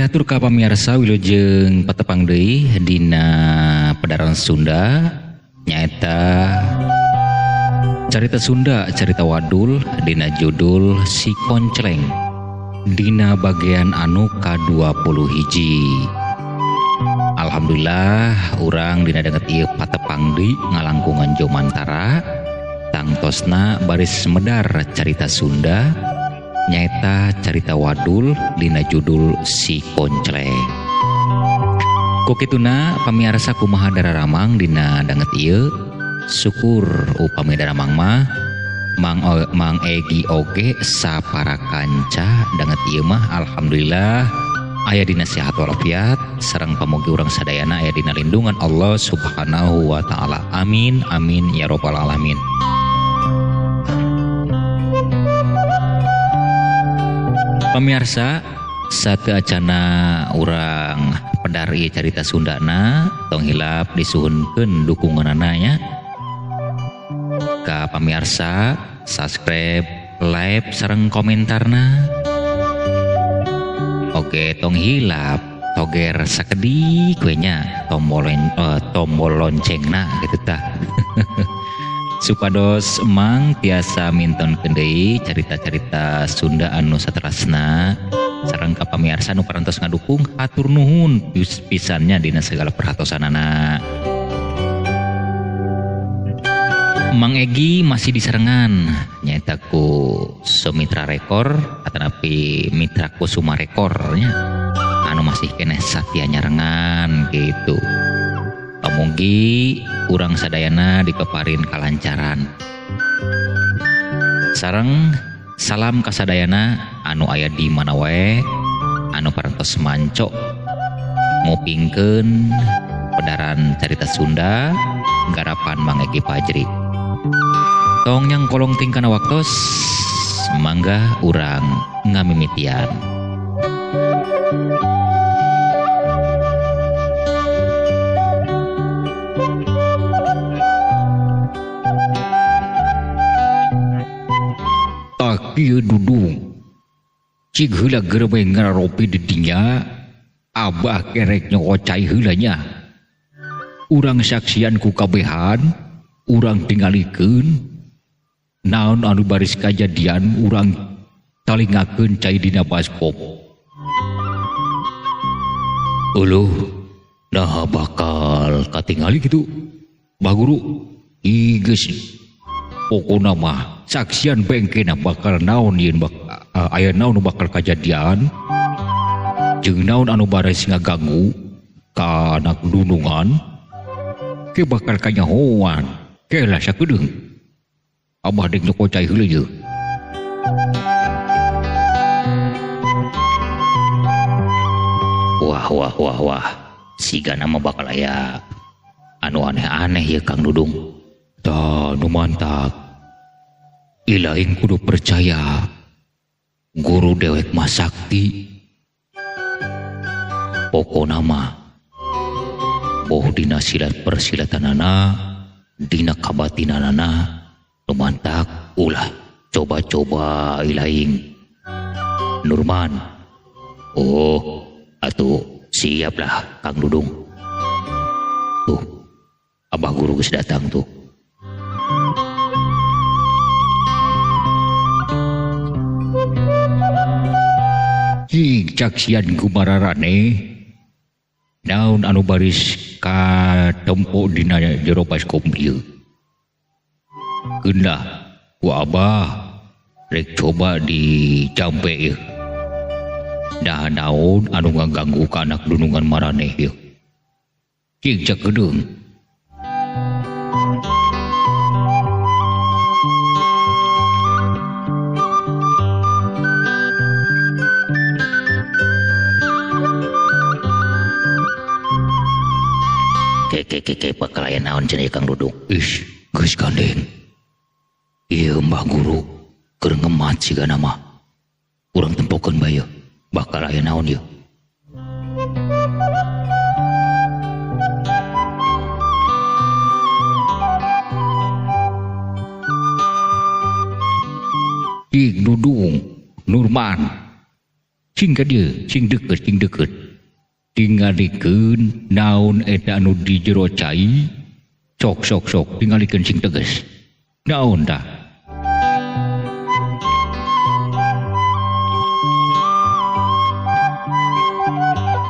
Kapihatur ka pamirsa wilujeng patepang deui dina pedaran Sunda nyaeta Carita Sunda Carita Wadul dina judul Si Koncleng dina bagian anu ka-21. Alhamdulillah urang dina danget ieu patepang deui ngalangkungan jomantara tangtosna baris medar Carita Sunda nyaeta Carita Wadul dina judul Si Koncleng. Ku kituna pamiarsa kumaha dararamang dina danget ieu, syukur upami daramang mah Mang Egi oge sapara kanca danget ieu mah alhamdulillah aya dina sehat walafiat sareng pamugi urang sadayana aya dina lindungan Allah Subhanahu wa taala. Amin amin ya rabbal alamin. Pemirsa, satu acana urang pedar ieu carita Sundana tong hilap disuhunkeun dukunganana nya. Ka pamirsa, subscribe, like sareng komentarna. Oke, tong hilap toger sakedik we nya tombol loncengna gitu tah. Supados Mang tiasa mintonkeun deui carita-carita Sunda anu saterasna sareng ka pamiarsa nu parantos ngadukung hatur nuhun pisannya dina segala perhatosanana. Mang Egi masih diserengan nyaeta ku Sumitra Rekor atanapi Mitra Kusuma Rekor nya anu masih keneh satia nyarengan gitu. Pamugi urang sadayana dipeparin kalancaran. Sareng salam kasadayana anu aya di mana wae anu parantos manco ngupingkeun pedaran Carita Sunda garapan Mang Egi Fajri. Tong nyang kolong tingkana waktos mangga urang ngamimitian. Ieu dudung cig heula geureuy ngararopi di dinya abah kerek nyokocai heula nya urang saksian ku kabehan urang tingalikeun naon anu baris kajadian urang talingakeun cai dina baskop. Uluh nah bakal katingali kitu Bah Guru ih geus pokona mah saksian bengkena bakal naon yeun aya naon bakal kajadian jeung naon anu baris ngaganggu ka anak dunungan ke bakal kanyahoan ke lah sakedeung abah deuk nyokocai heula ye. Wah wah wah wah sigana mah bakal aya anu aneh-aneh ye Kang Dudung. Tah nu mantak ilaing kudu percaya guru dewek mah sakti. Pokona mah boh dina silat persilatanana dina kabatinanana nu mantak ulah coba-coba ilaing Nurman. Oh atuh siaplah Kang Dudung. Tuh abah guru geus datang tuh. Cik caksian kumararane naon anu baris katempo dina jero baskom ieu. Keun lah ku abah rek coba dicampe ieu. Nah naon anu ngaganggu ka anak dunungan maraneh ieu. Cik cakedeung. Keke bakal aya naon cenah Kang Dudung. Ih, geus gandeng. Ieu Mbah Guru keur ngemat sigana mah. Urang tempokeun bae bakal aya naon ieu. Cik Dudung, Nurman. Sing ka dieu, sing deukeut, sing deukeut. Tingalikeun naon eta anu di jero cai. Sok sok sok tingalikeun sing tegas. Naon tah?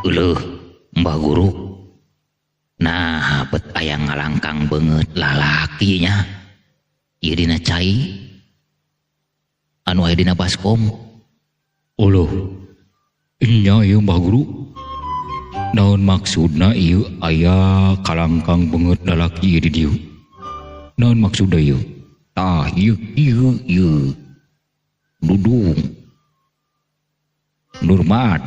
Euleuh, Mbah Guru. Nah, bet aya ngalangkang beungeut lalakinya. Ieu dina cai. Anu aya dina baskom. Uluh. Nya ieu Mbah Guru. Naon maksudna ieu aya kalangkang beungeut lalaki ieu di dieu? Naon maksudna ieu? Tah ieu ieu ieu. Dudung. Nurmat.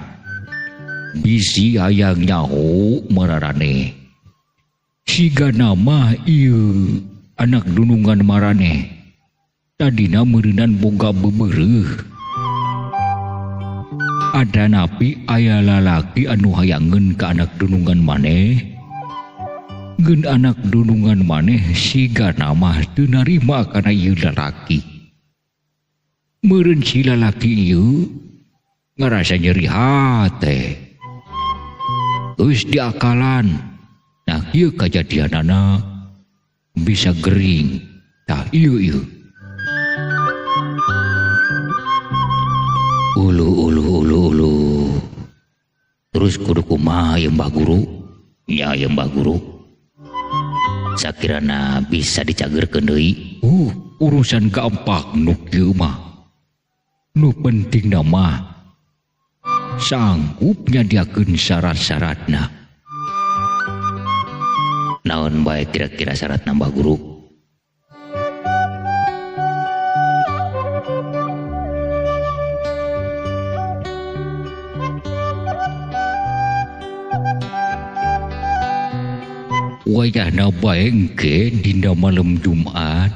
Bisi hayang nyaho mararaneh. Siga nama ieu anak dunungan maraneh. Tadina meureunan boga bebereuh. Ada napi aya lalaki anu hayangeun ka anak dunungan maneh. Geun anak dunungan maneh siga nama teu narima kana ieu lalaki. Meureun si lalaki ieu ngarasa nyeri hate. Geus diakalan. Nah ieu kajadianana bisa gering. Tah ieu ieu. Ulu ulu ulu ulu. Terus kudu kumaha ieu Mbah Guru? Nya ieu Mbah Guru. Sakirana bisa dicageurkeun deui. Urusan gampang nu kieu mah. Nu pentingna mah sanggup nyadiakeun syarat-syaratna. Naon bae kira-kira syaratna Mbah Guru? Wayahna bae engke dina malam Jumat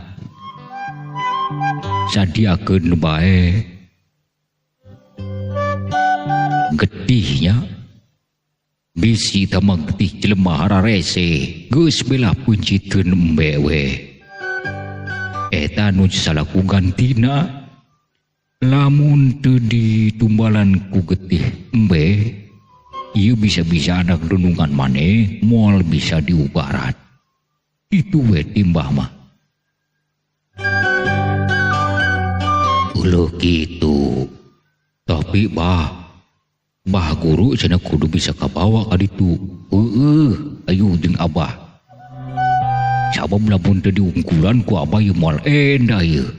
sadiakeun bae getihnya bisi tama getih jelema hararese geus belah puncitkeun embe we eta nu salaku gantina lamun teu ditumbalan ku getih embe ieu bisa-bisa anak dunungan maneh moal bisa diubaran. Itu we timbah mah. Uluh kitu. Tapi bah, Bah Guru cenah kudu bisa kabawa ka ditu. Heueuh, ayu jeung Abah. Sabab lamun teu diungkulan ku Abah ieu moal endah ieu.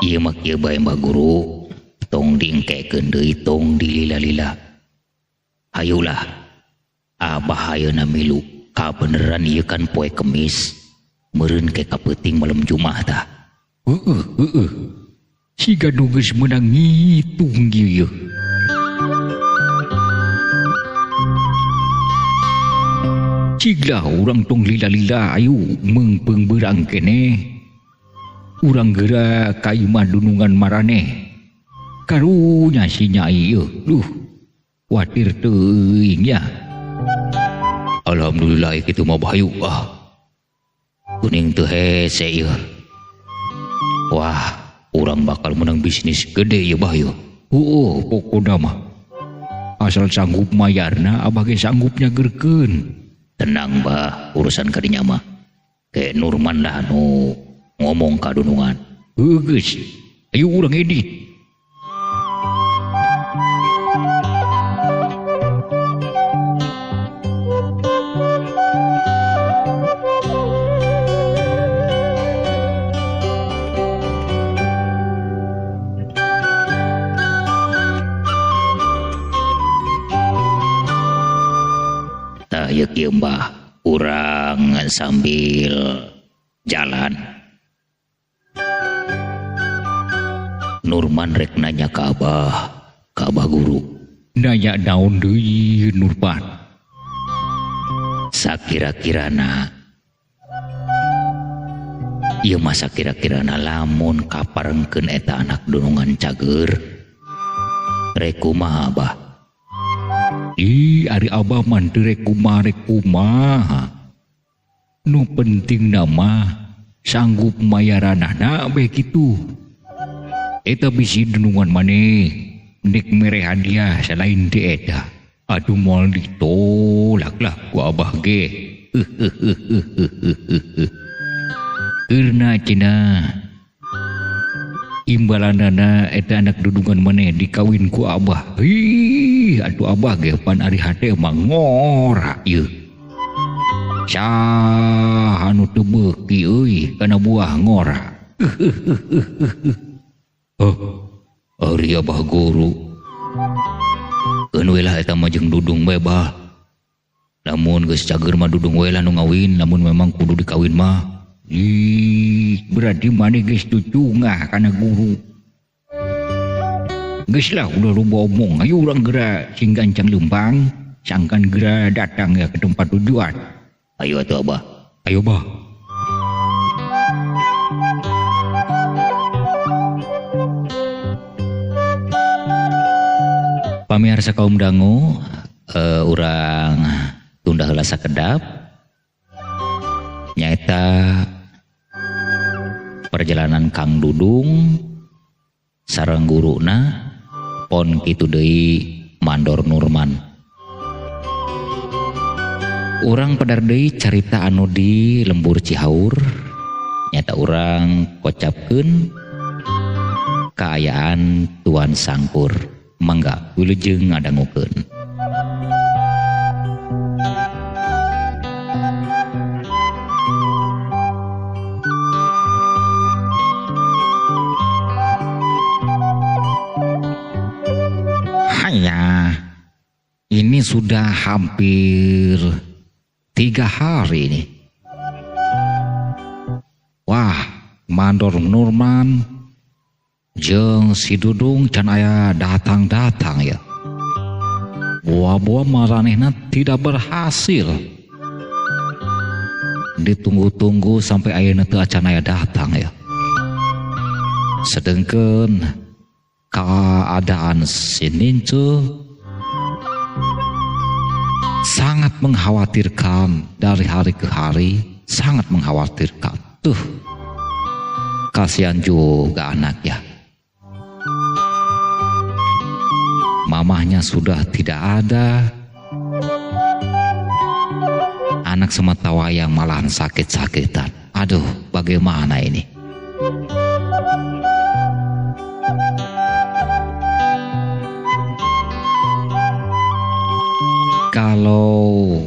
Ieu mah kieu bae Mbah Guru, tong diengkekeun deui, tong dilila-lila. Hayulah, Abah ayeuna milu, kabeneran ieu kan poe Kemis, meureun ke kapeuting malam Jumat tah. Heueuh, heueuh. Siga nu geus meunang ngitung ieu. Ciglah urang tong lila-lila ayu meungpeung beurang keneh. Urang geura ka imah dunungan maraneh. Karunya si Nyai ieu. Duh, kuatir teuing nya. Alhamdulillah kitu mah bayu ah. Kuning teu hese ieu. Wah, urang bakal menang bisnis gede ieu bah ieu. Heueuh, pokona mah. Asal sanggup mayarna abah ge sanggup nyageurkeun. Tenang bah, urusan kadinya mah. Ke Nurman lah nu ngomong ka dunungan. Heuh geus, ayo urang edit. Tah ieu kieu Mbah, urang sambil jalan. Nurman rek nanya ka Abah Guru. Nanya naon deui Nurman? Sakira-kirana ieu mah sakira-kirana lamun kaparengkeun eta anak dunungan cager rek kumaha Abah? Ih, ari Abah mah teu rek kumaha rek kumaha. Nu penting nama sanggup mayaranana bae kitu. Eta bisi dunungan maneh nek mere hadiah selain ti eta. Aduh moal ditolak lah ku abah ge. Keurna cenah imbalanana eta anak dudungan maneh dikawin ku abah. Hih, atuh abah ge pan ari hate mah ngora ieu. Saha anu teu beuki euy kana buah ngora. Oh, ari abah guru. Keun we lah eta mah jeung Dudung bae bah. Lamun geus cager mah Dudung we lah nu ngawin, lamun memang kudu dikawin mah. Ih, berarti maneh geus cucungah kana guru. Geus lah udah loba omong, ayo urang geura sing gancang leumpang, sangkan geura datang ya ke tempat tujuan. Ayo atuh abah. Ayo bah. Pamirsa kaum dangu, urang tunda heula sakedap. Nyaeta perjalanan Kang Dudung sareng guruna pon kitu deui Mandor Nurman. Urang pedar deui carita anu di lembur Cihaur, nyata urang kocapkeun kaayaan Tuan Sangkur. Mangga wilujeng ngadangukeun. Hanya ini sudah hampir 3 hari ini. Wah, Mandor Nurman jeung si Dudung can aya datang-datang ya. Buah-buah maranehna tidak berhasil. Ditunggu-tunggu sampai ayeuna teu acan aya datang ya. Sedengkeun keadaan si Nincu sangat mengkhawatirkan dari hari ke hari, sangat mengkhawatirkan. Tuh, kasihan juga anaknya. Mamahnya sudah tidak ada. Anak semata wayang malahan sakit-sakitan. Aduh, bagaimana ini? Kalau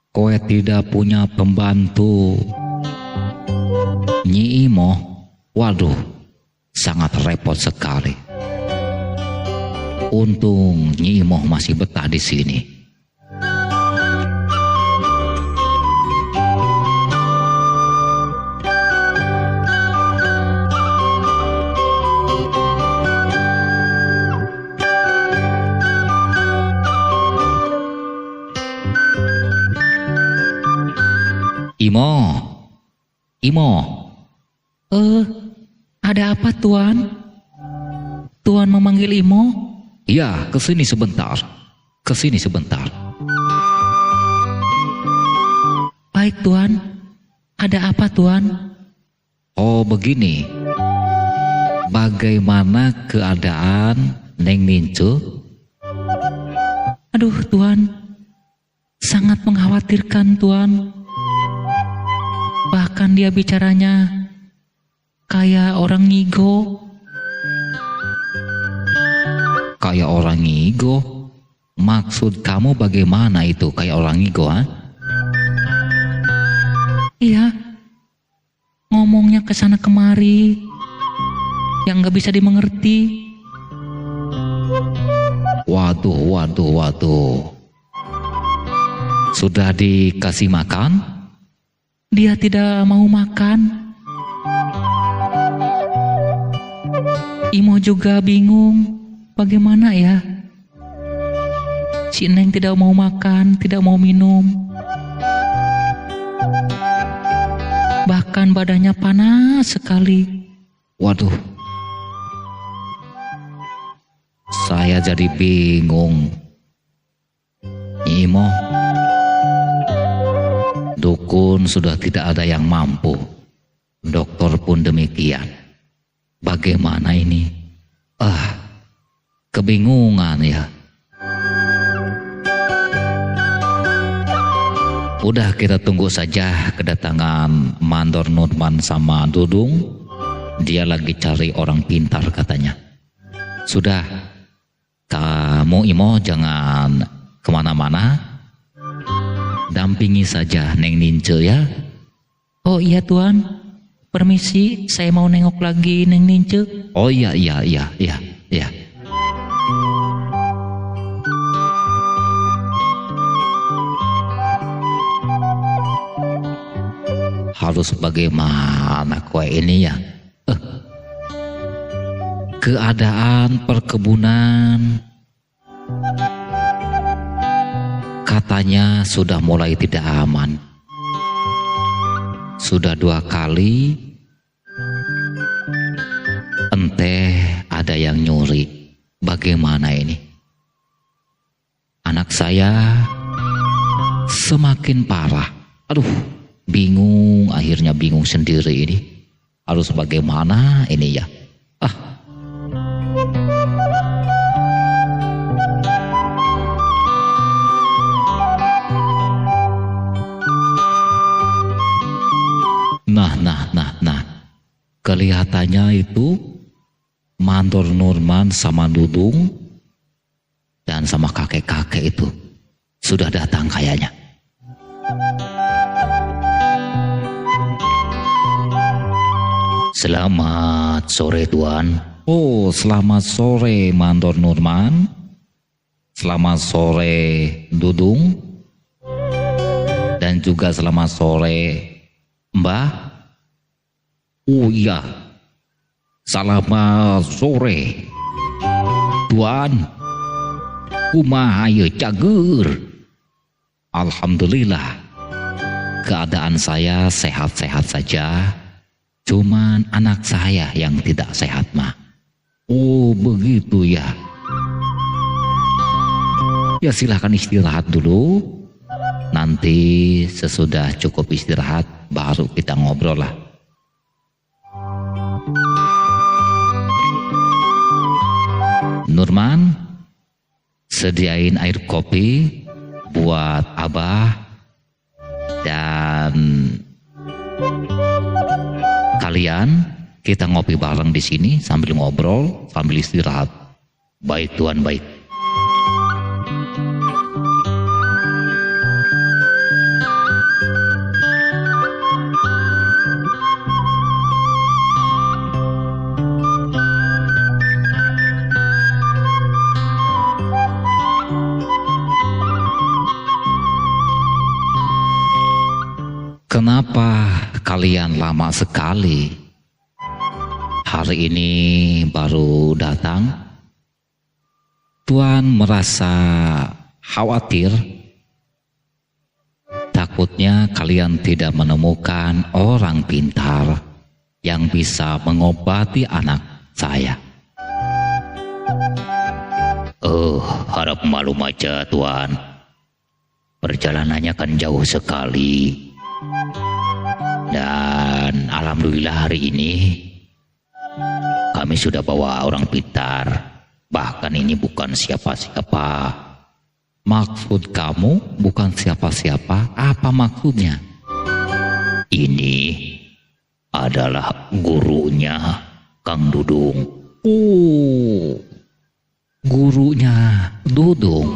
kowe tidak punya pembantu Nyi Imoh, waduh, sangat repot sekali. Untung Nyi Imoh masih betah di sini. Imoh, Imoh. Ada apa Tuan? Tuan memanggil Imoh? Ya, kesini sebentar. Kesini sebentar. Baik Tuan. Ada apa Tuan? Oh begini. Bagaimana keadaan Neng Nincu? Aduh Tuan, sangat mengkhawatirkan Tuan. Bahkan dia bicaranya kayak orang ngigo. Kayak orang ngigo? Maksud kamu bagaimana itu kayak orang ngigo, ha? Iya, ngomongnya kesana kemari, yang gak bisa dimengerti. Waduh, waduh, waduh. Sudah dikasih makan? Dia tidak mau makan. Imo juga bingung, bagaimana ya? Si Neng tidak mau makan, tidak mau minum. Bahkan badannya panas sekali. Waduh, saya jadi bingung. Imo, duk Dukun sudah tidak ada yang mampu. Dokter pun demikian. Bagaimana ini? Kebingungan ya. Udah, kita tunggu saja kedatangan Mandor Nurman sama Dudung. Dia lagi cari orang pintar katanya. Sudah, kamu Imo jangan kemana-mana. Dampingi saja Neng Nince ya. Oh iya Tuan, permisi, saya mau nengok lagi Neng Nince. Oh iya. Harus bagaimana kue ini ya? Keadaan perkebunan katanya sudah mulai tidak aman. Sudah 2 kali enteh ada yang nyuri. Bagaimana ini? Anak saya semakin parah. Aduh, bingung, akhirnya bingung sendiri ini. Harus bagaimana ini ya? Nah. Kelihatannya itu Mandor Nurman sama Dudung dan sama kakek-kakek itu sudah datang kayaknya. Selamat sore Tuan. Oh, selamat sore Mandor Nurman. Selamat sore Dudung. Dan juga selamat sore Mbah. Oh iya, selamat sore Tuan. Kumaha ieu cager? Alhamdulillah, keadaan saya sehat-sehat saja. Cuman anak saya yang tidak sehat mah. Oh begitu ya. Ya silahkan istirahat dulu. Nanti sesudah cukup istirahat baru kita ngobrol lah. Nurman, sediain air kopi buat Abah dan kalian. Kita ngopi bareng di sini sambil ngobrol, sambil istirahat. Baik Tuan, baik. Kenapa kalian lama sekali? Hari ini baru datang. Tuan merasa khawatir. Takutnya kalian tidak menemukan orang pintar yang bisa mengobati anak saya. Harap malu aja Tuan. Perjalanannya kan jauh sekali. Dan alhamdulillah hari ini kami sudah bawa orang pintar. Bahkan ini bukan siapa-siapa. Maksud kamu bukan siapa-siapa? Apa maksudnya? Ini adalah gurunya Kang Dudung. Oh, gurunya Dudung.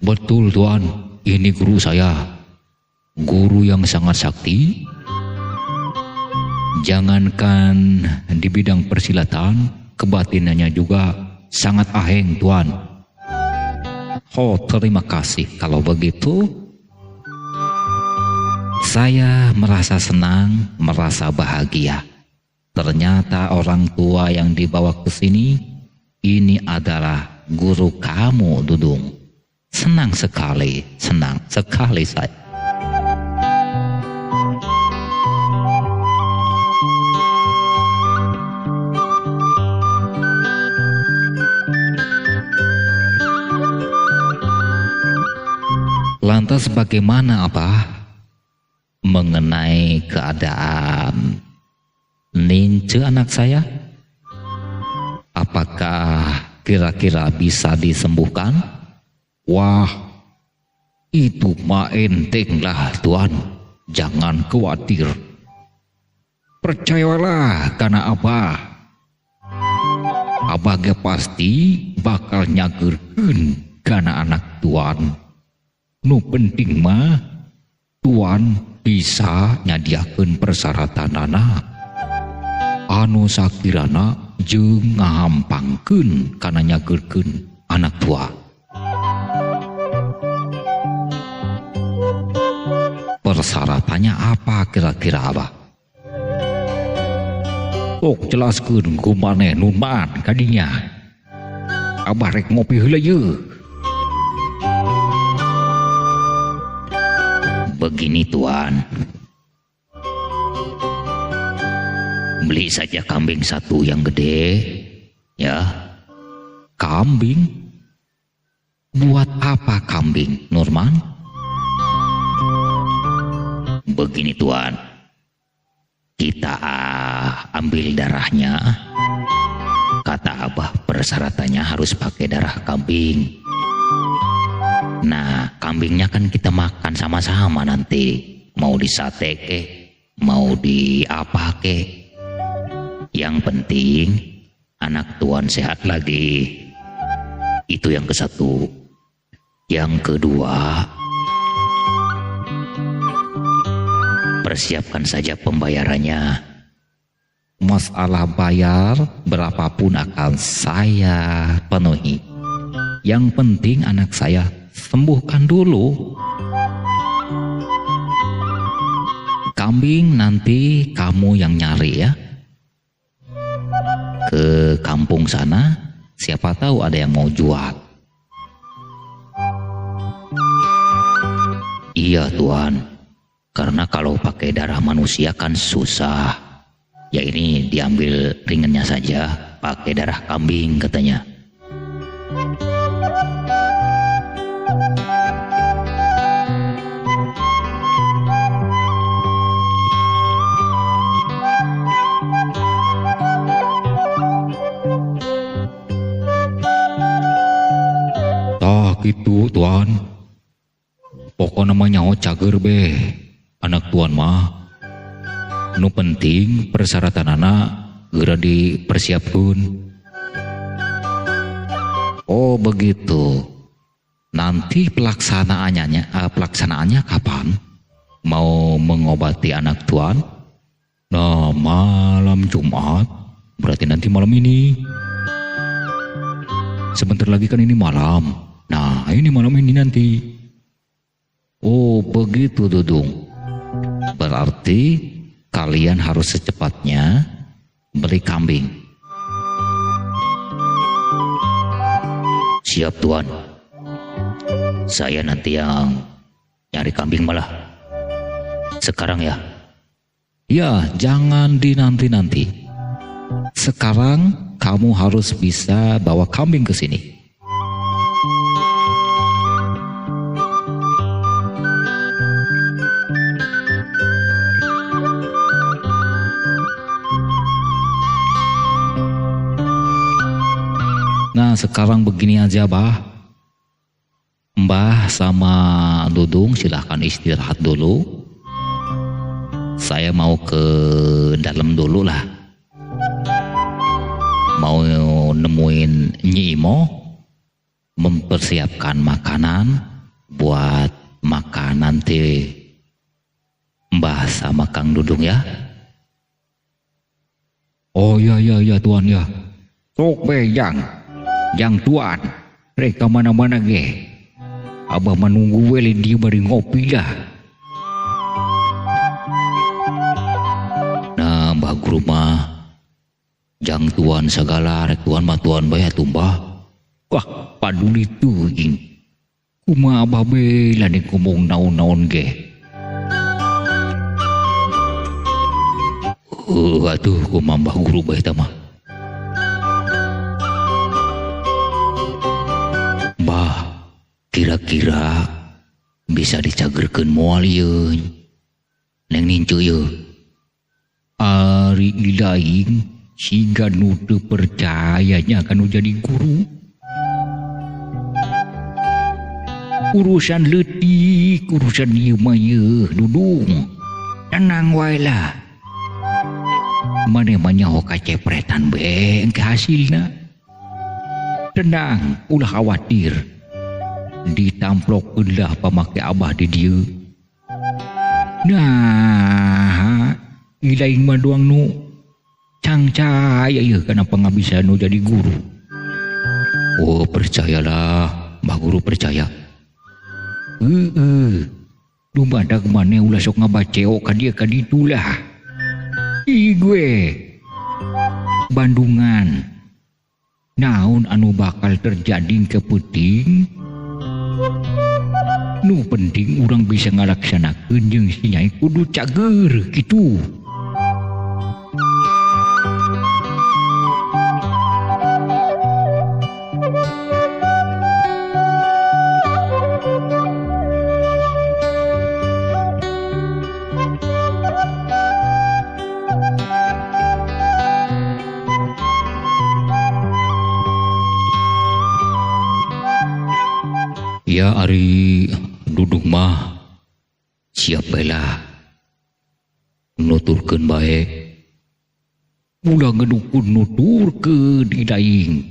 Betul Tuan, ini guru saya. Guru yang sangat sakti. Jangankan di bidang persilatan, kebatinannya juga sangat aheng Tuan. Oh, terima kasih kalau begitu. Saya merasa senang, merasa bahagia. Ternyata orang tua yang dibawa ke sini ini adalah guru kamu, Dudung. Senang sekali saya. Lantas Lantas bagaimana Abah mengenai keadaan Nince anak saya? Apakah kira-kira bisa disembuhkan? Wah, itu mah enteng lah Tuan. Jangan khawatir. Percayalah karena Abah. Abah ge pasti bakal nyageurkeun kana anak Tuan. Nu penting mah Tuan bisa nyadiakeun persyaratanana anu sakirana jeung ngahampangkeun kana nyageurkeun anak tua. Persyaratannya apa kira-kira Abah? Sok jelaskeun ku maneh nu man kadinya. Abah rek ngopi heula yeuh. Begini Tuan, beli saja kambing satu yang gede, ya. Kambing? Buat apa kambing, Nurman? Begini Tuan, kita ambil darahnya. Kata Abah persyaratannya harus pakai darah kambing. Nah, kambingnya kan kita makan sama-sama nanti. Mau disate ke, mau di apa ke. Yang penting anak Tuan sehat lagi. Itu yang ke satu. Yang kedua, persiapkan saja pembayarannya. Masalah bayar berapapun akan saya penuhi. Yang penting anak saya sembuhkan dulu. Kambing nanti kamu yang nyari ya. Ke kampung sana, siapa tahu ada yang mau jual. Iya Tuan, karena kalau pakai darah manusia kan susah. Ya ini diambil ringannya saja, pakai darah kambing katanya. Tah gitu Tuan. Pokokna mah nyaho cager beh anak Tuan mah. Nu penting persyaratan anak geura dipersiapkeun. Oh begitu. Nanti pelaksanaannya kapan? Mau mengobati anak Tuan? Nah, malam Jumat. Berarti nanti malam ini. Sebentar lagi kan ini malam. Nah, ini malam ini nanti. Oh, begitu Dudung. Berarti kalian harus secepatnya beli kambing. Siap Tuan. Saya nanti yang nyari kambing malah. Sekarang ya? Ya, jangan dinanti-nanti. Sekarang kamu harus bisa bawa kambing ke sini. Nah, sekarang begini aja, Bah. Mbah sama Dudung silahkan istirahat dulu. Saya mau ke dalam dulu lah. Mau nemuin Nyi Imo, mempersiapkan makanan buat makan nanti Mbah sama Kang Dudung ya. Oh ya ya ya Tuan ya. Sok be yang Tuan, rek ka mana-mana ge. Abah menunggu we dia bari ngopi lah. Nah, Mbah Guru mah jang Tuan segala rek Tuan mah Tuan bae atuh Mbah. Wah, paduli teuing. Kumaha Abah be lain ngomong naon-naon ge. Atuh kumaha Mbah Guru bae eta mah. Mbah, kira-kira Bisa dicagerkeun moal ieu. Neng nincu ieu. Ari ilaing siga nu teu percayanya kanu jadi guru. Urusan leutik, urusan ieu mah ieu Dudung. Tenang wae lah. Maneh mah nyaho kacepretan be engke hasilna. Tenang, ulah khawatir. Ditamplokeun lah pamake abah di dieu. Nah, ilaing mah doang nu cangcaya ieu kana pangabisa nu jadi guru. Oh, percayalah, Mbah Guru percaya. Heeh. Dumadak maneh ulah sok ngabaceo ka dieu ka ditu lah. Ih gue. Bandungan. Naon anu bakal terjadi ke peuting? Nu penting urang bisa ngalaksanakeun jeung si Nyai kudu cager kitu. Ya ari Dudung mah siap bae lah nuturkeun bae. Ulah ngedukun nuturkeun idaing.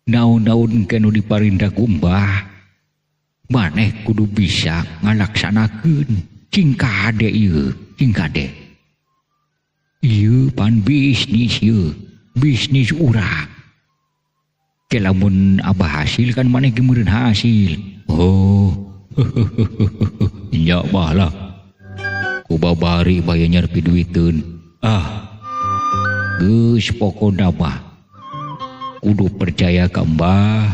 Naon-naon engke nu diparinda ku Mbah. Maneh kudu bisa ngalaksanakeun. Cing kade ieu, cing kade. Ieu pan bisnis ieu, bisnis urang. Ke lamun abah hasil kan maneh ge meureun hasil. Oh, nya bah lah. Ku babari bae nyarpi duiteun. Ah, geus pokona mah kudu percaya ka Mbah.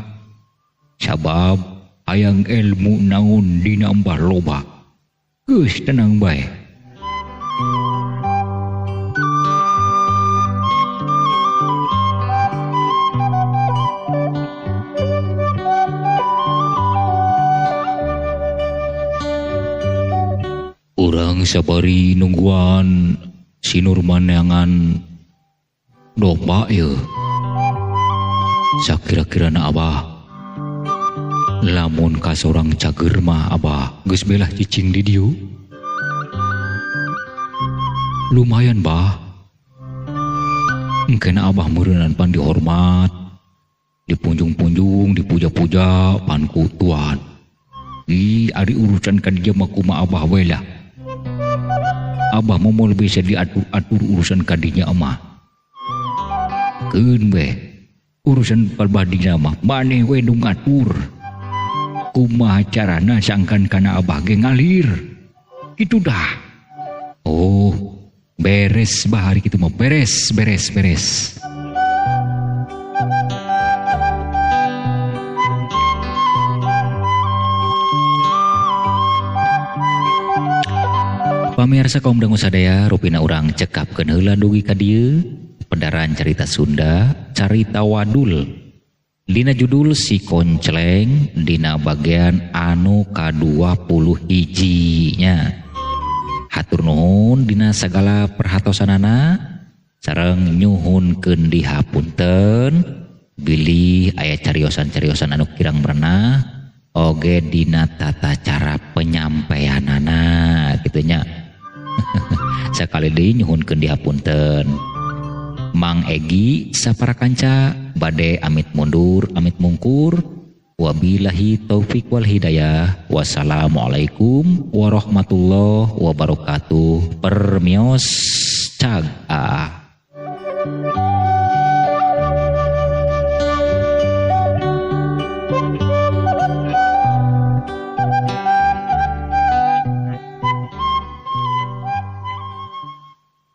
Sabab hayang ilmu naon dina Mbah loba. Geus tenang bae. Urang sabari nungguan si Nurman neangan domba ieu. Sakira-kirana abah lamun ka sorang cager mah abah geus belah cicing di dieu. Lumayan bah. Engkena abah meureunan pan dihormat, dipunjung-punjung, dipuja-puja pan ku tuan. Ih, ari urusan ka dieu mah kumaha abah we lah. Abah mau bisa diatur-atur urusan kadinya mah. Keun we urusan palbadina mah maneh we nu ngatur. Kumaha carana sangkan kana abah ge ngalir. Kitu dah. Oh, beres bah hari kitu mah beres beres beres. Pamirsa kaum dangu sadaya, rupina urang cekapkeun heula dugi ka dieu pedaran carita Sunda, carita wadul. Dina judul Si Koncleng dina bagian anu ka-20 hijinya. Hatur nuhun dina sagala perhatosanana sareng nyuhunkeun dihapunten bilih aya cariosan-cariosan anu kirang merenah oge dina tata cara penyampaianana kitu nya. Sakali deui nyuhunkeun dihapunten. Mang Egi sapara kanca bade amit mundur amit mungkur. Wabillahi taufik wal hidayah. Wassalamualaikum warahmatullahi wabarakatuh. Permios cag.